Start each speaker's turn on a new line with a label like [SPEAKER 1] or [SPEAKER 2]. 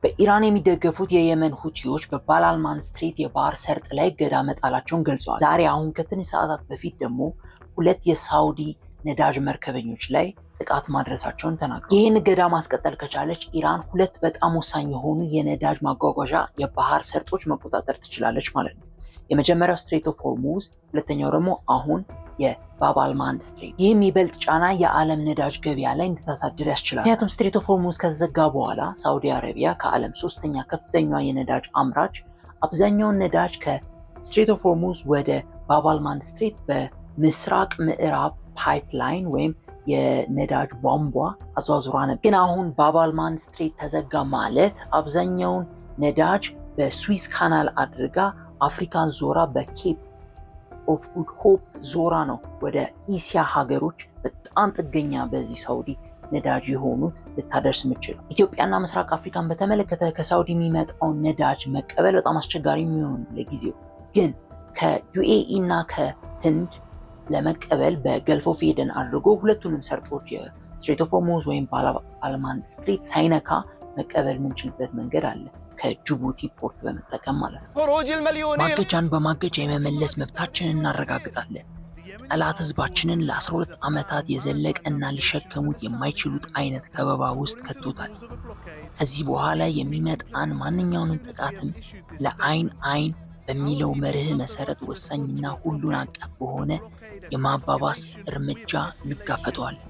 [SPEAKER 1] በኢራን የሚደገፉት የየመን ሁቲዎች በባብ አል ማንደብ Strait የባህር ሰርጥ ላይ እገዳ መጣላቸውን ገልጸዋል። ዛሬ አሁን ከትንሽ ሰዓታት በፊት ደግሞ ሁለት የሳውዲ ነዳጅ መርከበኞች ላይ ጥቃት ማድረሳቸውን ተናግረዋል። ይህን እገዳ ማስቀጠል ከቻለች ኢራን ሁለት በጣም ወሳኝ የሆኑ የነዳጅ ማጓጓዣ የባህር ሰርጦች መቆጣጠር ትችላለች ማለት ነው። የመጀመሪያው Strait of Hormuz፣ ሁለተኛው ደግሞ አሁን የባብ አል ማንደብ Strait። ይህም ይበልጥ ጫና የዓለም ነዳጅ ገበያ ላይ እንድታሳድር ያስችላል። ምክንያቱም Strait of Hormuz ከተዘጋ በኋላ ሳውዲ አረቢያ ከዓለም ሶስተኛ ከፍተኛዋ የነዳጅ አምራች አብዛኛውን ነዳጅ ከ Strait of Hormuz ወደ ባብ አል ማንደብ Strait በምስራቅ ምዕራብ pipeline ወይም የነዳጅ ቧንቧ አዟዙራ ነበር። ግን አሁን ባብ አል ማንደብ Strait ተዘጋ ማለት አብዛኛውን ነዳጅ በ Suez Canal አድርጋ አፍሪካን ዞራ በ Cape of Good Hope ዞራ ነው ወደ እስያ ሀገሮች በጣም ጥገኛ በዚህ ሳውዲ ነዳጅ የሆኑት ልታደርስ የምችለው። ኢትዮጵያና ምስራቅ አፍሪካን በተመለከተ ከሳውዲ የሚመጣውን ነዳጅ መቀበል በጣም አስቸጋሪ የሚሆን ለጊዜው፣ ግን ከ UAE እና ከህንድ ለመቀበል በ Gulf of Aden አድርጎ ሁለቱንም ሰርጦች የ Strait of Hormuz ወይም ባብ አል ማንደብ Strait ሳይነካ መቀበል የምንችልበት መንገድ አለ፣ ከጅቡቲ port በመጠቀም ማለት ነው።
[SPEAKER 2] خروج المليونين
[SPEAKER 1] ማገጃን በማገጃ የመመለስ መብታችንን እናረጋግጣለን። ጠላት ህዝባችንን ለ12 ዓመታት የዘለቀና ሊሸከሙት የማይችሉት አይነት ከበባ ውስጥ ከቶታል። ከዚህ በኋላ የሚመጣን ማንኛውንም ጥቃትም ለአይን አይን በሚለው መርህ መሰረት ወሳኝና ሁሉን አቀፍ በሆነ የማባባስ እርምጃ እንጋፈጠዋለን።